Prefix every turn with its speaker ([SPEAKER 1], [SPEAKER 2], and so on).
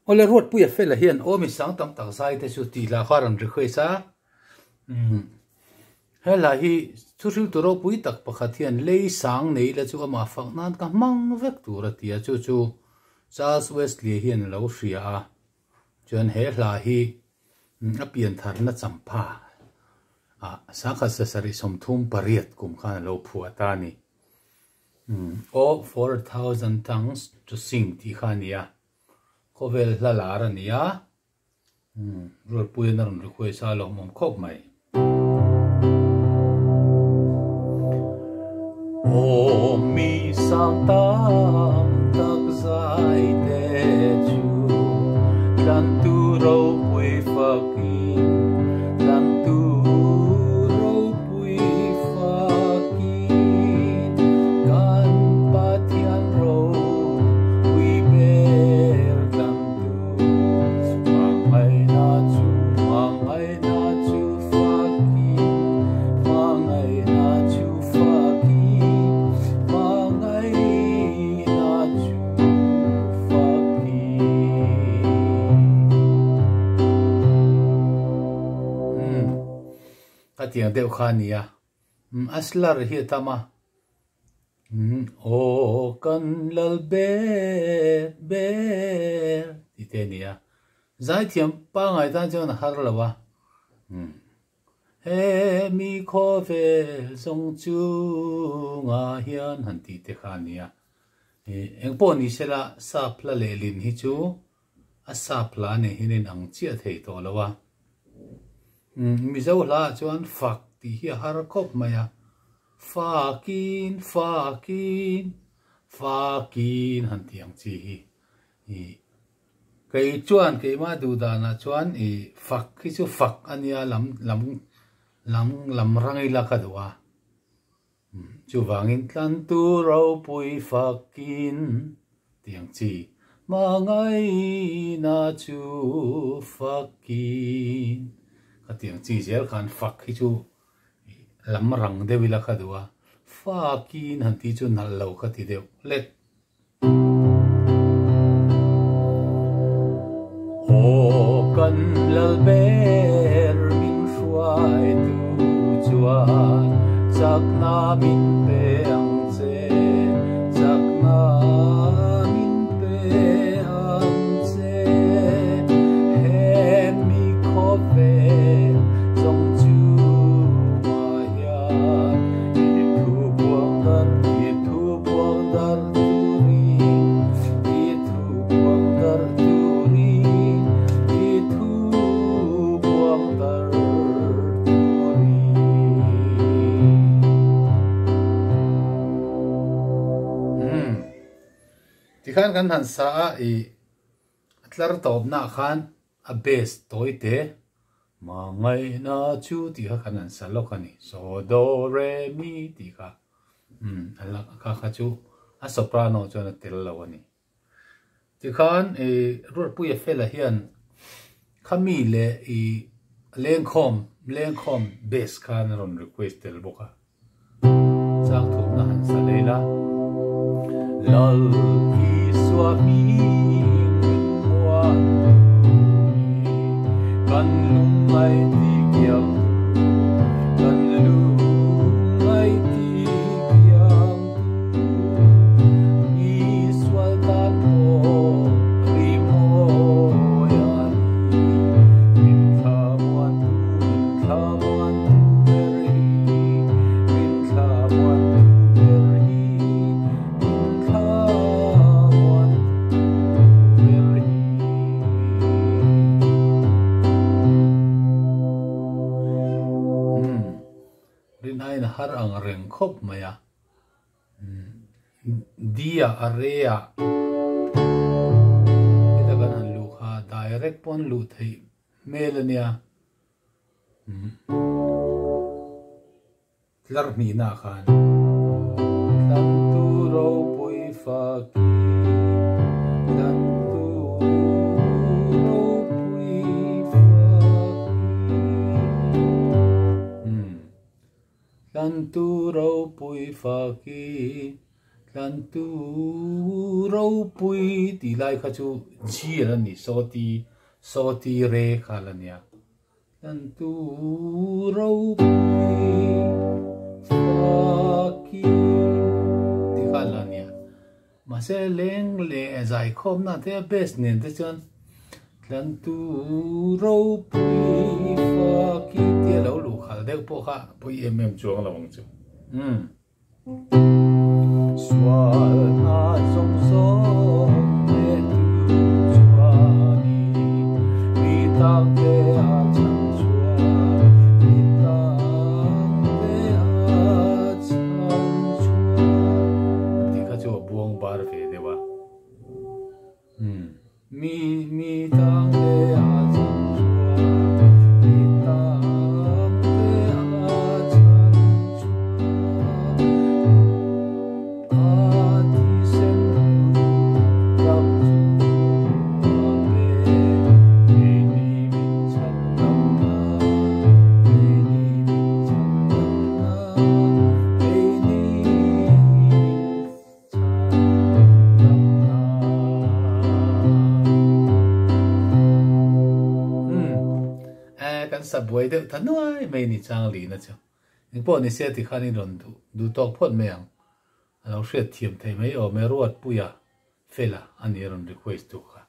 [SPEAKER 1] Awle Ruatpuia fela hian aw mi sang tam tak zai te chu tih lah kha a rawn request a. Umm he hla hi thuhriltu ropui tak pakhat hian lei sang nei la chu amah fak nan ka hmang vek tur a ti a, chu chu Charles Wesley hian a lo hria a. Chuan he hla hi a pian tharna champha ah sangkhat sasarih 38 kum khan a lo phuah ta a ni. Aw for a thousand tongues to sing tih kha a ni a, khawvel hla lar a ni a, Rualpuiin a rawn request a, a lawmawm khawp mai. Aw mi sang tam tak zai te chu tlantu ropui fakin, tlantu ropui fakin, kan Pathian ropui ber tlantu hmangaihna chu, hmangaihna chu fakin, hmangaihna chu fakin, hmangaihna chu fakin. Umm, ka tiang deuh kha a nia. Umm, a slur hi a tam a. Umm, aw kan lal ber ber tih te a ni a. Zaithiam pangngai tan chuan a har lo a. Umm, he mi khawvel zawng chungah hian han tih te kha a ni a. Eng pawh ni sela sap hla leh lin hi chu a sap hla nen hian in ang chiah thei tawh lo a. Mizo hla ah chuan fak tih hi a har khawp mai a. Fakin, fakin, fakin han tih ang chi hi. Kei chuan keimah duh danah chuan i fak hi chu fak a nia lam lam lam lam rang ila ka duh a. Chuvangin tlantu ropui fakin tih ang chi hmangaihna chu fakin ka tih ang chi zel khan fak hi chu lam rang deuh ila ka duh a, fakin han tih chu nalh lo ka ti deuh hlek. Aw kan lal ber min hruaitu chuan chakna min pe ang che, chakna min pe ang che. He mi khawvel zawng chungah hian i thu buang dar, i thu buang dar turin, i thu buang dar turin, i thu buang dar turin. Umm. Tikhan kan han sa a, i a tlar tawpnaah khan A bass tawi te Hmangaihna chu tih kha kan han sa lawk a ni. So do re mi tih kha umm a la kha kha chu a soprano chuan a tel lo a ni. Tikhan i Ruatpuia fela hian khami leh i lengkhawm lengkhawm bass khan a rawn request tel bawk a. Chang thumna han sa leh la. Lal Isua hming min muan tu hi, kan lungngai ti kiang tu, kan lungngai ti kiang tu. Isual tan pawh rimawi a ni, min thla muan tu, min thla muan tu ber hi. Min thla muan tu ber hi, min thla muan tu ber hi. Umm, rinaiin a har ang reng khawp mai a. Dia a re a, heta kan han luh kha direct pawn luh theih hmel a nia. Tlar hnihna khan Tlantu ropui faki, Tlantu ropui faki. Tlantu ropui faki. Tlantu ropui tih lai kha chu G a la ni, so ti, so ti re kha a la nia. Tlantu ropui faki tih kha a la nia. Mahse leng leh zaikhawmna te bass nen te chuan Tlantu ropui faki tia lo luh khalh deuh pawh kha pawi em em chuang lo ang chu. Umm. Sualna zawng zawng leh tu chuani mi takte a chhan chhuah, mi takte a chhan chhuah. Tih kha chu a buang bar ve deuh a. Umm. Mi mi tang te a chhan chhuah, mi tang te a chhan chhuah, a thisen hlu tak chu a pe, keini min chhan dam na, keini min chhan dam na, keini min Kan sa buai deuh ta nuai mai ni chang lina chu. Engpawh ni se tikhan i rawn duh duh tawk phawt mai ang. A lo hriat thiam thei mai awm e Ruatpuia fela a ni a rawn request tu kha.